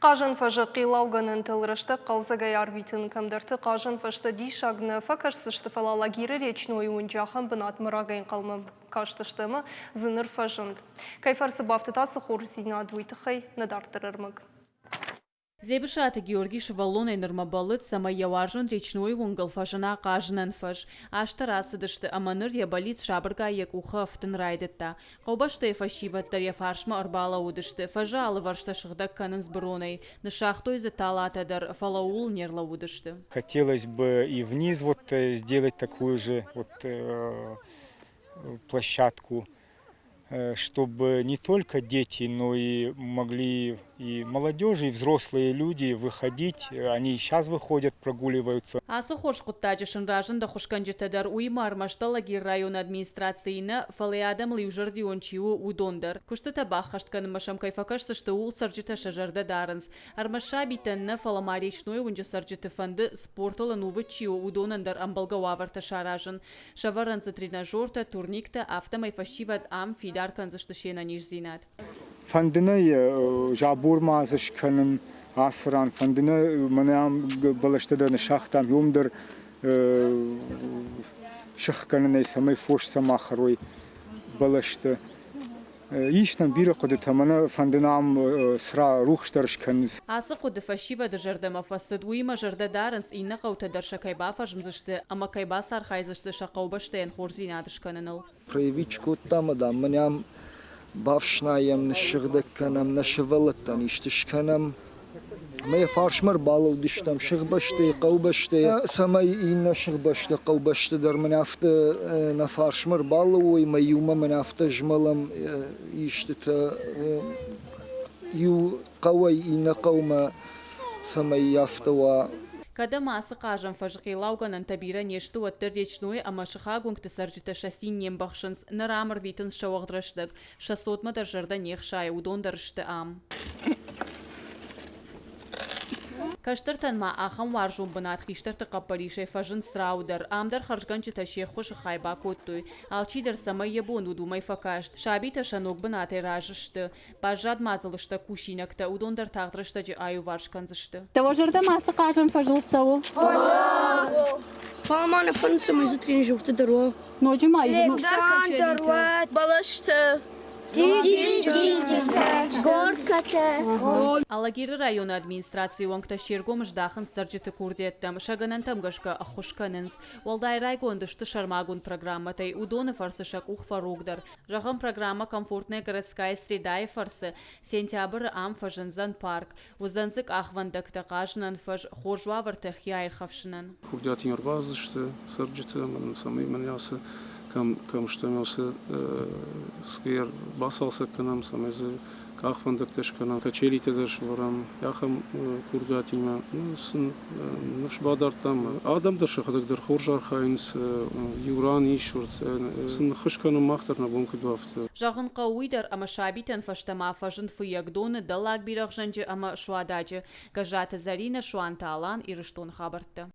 Хъазӕн фӕзы хъеллаугӕнӕнтыл рӕстӕг хъӕлдзӕгӕй арвитын. Кӕмдӕрты хъазӕн фӕзтӕ диссаг нӕ фӕкӕсдзысты, фӕлӕ Алагиры Речнойы уынджы ахӕм бынатмӕ рагӕй ӕнхъӕлмӕ кастысты ӕмӕ дзы ныр фӕзынд. Кӕй фӕрцы бафтыд ацы хорздзинад, уый тыххӕй нӕ дарддӕр ӕрмӕг. Дзебысаты Георги сывӕллонӕй нырмӕ бӕллыд, цӕмӕй йӕ уарзон Речнойы уынгыл фӕзына хъазынӕн фӕз. Азтӕ рацыдысты, ӕмӕ ныр йӕ бӕллиц сабыргай йӕ къухы ӕфтын райдыдта. Хъӕубӕстӕйы фӕсивӕд дӕр йӕ фарсмӕ ӕрбалӕууыдысты, фӕзы алывӕрстӕ сыгъдӕг кӕнынц быронӕй, ныссагътой дзы талатӕ дӕр, фӕлӕ ууыл не рлӕууыдысты. Хотелось бы и вниз вот сделать такую же вот площадку, чтобы не только дети, но и могли и молодежь, и взрослые люди выходить. Они и сейчас выходят, прогуливаются. Ацы хорз хъуыддаджы сын разынд ӕххуысгӕнджытӕ дӕр, уыимӕ ӕрмӕст Алагиры районы администрацийы нӕ, фӕлӕ йӕ адӕмыл иузӕрдион чи у, уыдон дӕр. Куыстытӕ баххӕст кӕнынмӕ сӕм кӕй фӕкӕсдзысты, ууыл цӕрджытӕ сӕ зӕрдӕ дарынц. Ӕрмӕст сабитӕн нӕ, фӕлӕ ма Речнойы уынджы цӕрджыты фӕнды, спортыл ӕнувыд чи у, уыдонӕн дӕр ӕмбӕлгӕ уавӕртӕ саразын. Сӕвӕрынц дзы тренажертӕ, турниктӕ, афтӕмӕй фӕсивӕд ам фидар кӕндзысты се нӕниздзинад. Фӕнды нӕ забор ма дзы скӕнын ацы ран, фӕнды нӕ мӕнӕ ам бӕлӕстӕ дӕр ныссагътам, уым дӕр сыхгӕнынӕй, цӕмӕй фос сӕ ма хӕрой бӕлӕстӕ. Ис нӕм бирӕ хъуыдытӕ, мӕнӕ фӕнды нӕ ам цыра рухс дӕр скӕнын. Ацы хъуыды фӕсивӕды зӕрдӕмӕ фӕцыд, уыимӕ зӕрдӕ дарынц, иннӕ хъӕутӕ дӕр сӕ кӕй бафӕзмдзысты ӕмӕ кӕй бацархайдзысты сӕ хъӕубӕстӕйӕн хорздзинад скӕныныл. Проявить кодтам, дам, мын ам бафснайӕм, ныссыгъдӕг кӕнӕм, нӕ сывӕллӕттӕн исты скӕнӕм. Мӕ йӕ фарсмӕ ӕрбалӕудыстӕм сыхбӕстӕй, хъӕубӕстӕй, цӕмӕй иннӕ сыхбӕсты, хъӕубӕсты дӕр мын афтӕ нӕ фарсмӕ ӕрбалӕууой, мӕ иумӕ мын афтӕ змӕлӕм истытӕ иу хъӕуӕй иннӕ хъӕумӕ, цӕмӕй афтӕ уа. Кӕд ӕмӕ ацы хъазӕн фӕзы хъеллаугӕнӕнтӕ бирӕ не сты, уӕддӕр Речнойы ӕмӕ сыхаг уынгты цӕрджытӕ сӕ цин не мбӕхсынц, ныр ам ӕрвитынц сӕ уӕгъд рӕстӕг. Сӕ цотмӕ дӕр зӕрдӕ не хсайы, уыдон дӕр сты ам. Кӕстӕртӕн ма ахӕм уарзон бынат хистӕрты хъӕппӕрисӕй фӕзынд Црауы дӕр. Ам дӕр хӕрзгӕнджытӕ се ххуысы хай бакодтой. Алчидӕр цӕмӕй йӕ бон уыд, уымӕй фӕкаст. Сабитӕ сӕ ног бынатӕй разы сты. Баззад ма дзы лыстӕг кусинӕгтӕ, уыдон дӕр тагъд рӕстӕджы аиуварс кӕндзысты. Дӕ зӕрдӕмӕ цы хъазӕн фӕзыл цӕуы? Фӕлӕ ма нӕ фӕнды, цӕмӕй дзы тренажертӕ дӕр уа. Ноджы ма Александр уӕд бӕлӕстӕ. Алагиры районы администрацийы уӕнгтӕ се ргом здахынц цӕрджыты курдиӕттӕм, сӕ гӕнӕнтӕм гӕсгӕ ӕххуыс кӕнынц. Уӕлдай райгонд сты сӕрмагонд программӕтӕй, уыдоны фӕрцы сӕ къух фӕрогдӕр. Зӕгъӕм, программӕ «Комфортная городская среда»-йы фӕрцы сентябры ам фӕзындзӕн парк, уыдзӕн дзы къахвӕндӕгтӕ, хъазынӕн фӕз, хорз уавӕртӕ хи аирхӕфсынӕн. Курдиатимӕ ӕрбацыдысты цӕрджытӕ ӕмӕ цӕмӕй мӕнӕ ацы кӕм, кӕм стӕм, уыцы сквер бацалцӕг кӕнӕм, цӕмӕй дзы къахвӕндӕгтӕ скӕнӕм, качелитӕ дӕр сӕвӕрӕм. Ахӕм курдиатимӕ сын ныфс бадардтам. Адӕм дӕр сӕхӕдӕг дӕр хорз архайынц, иу ран ис, сын ныххуыс кӕнын мах дӕр нӕ бон куыд у, афтӕ. Зӕгъын хъӕуы уый дӕр, ӕмӕ сабитӕн фӕстӕмӕ фӕзынд Фыййагдоны, Дӕллаг Бирӕгъзӕнджы ӕмӕ Суададжы. Гӕззаты Зӕринӕ, Суанты Алан, Ирыстоны хабӕрттӕ.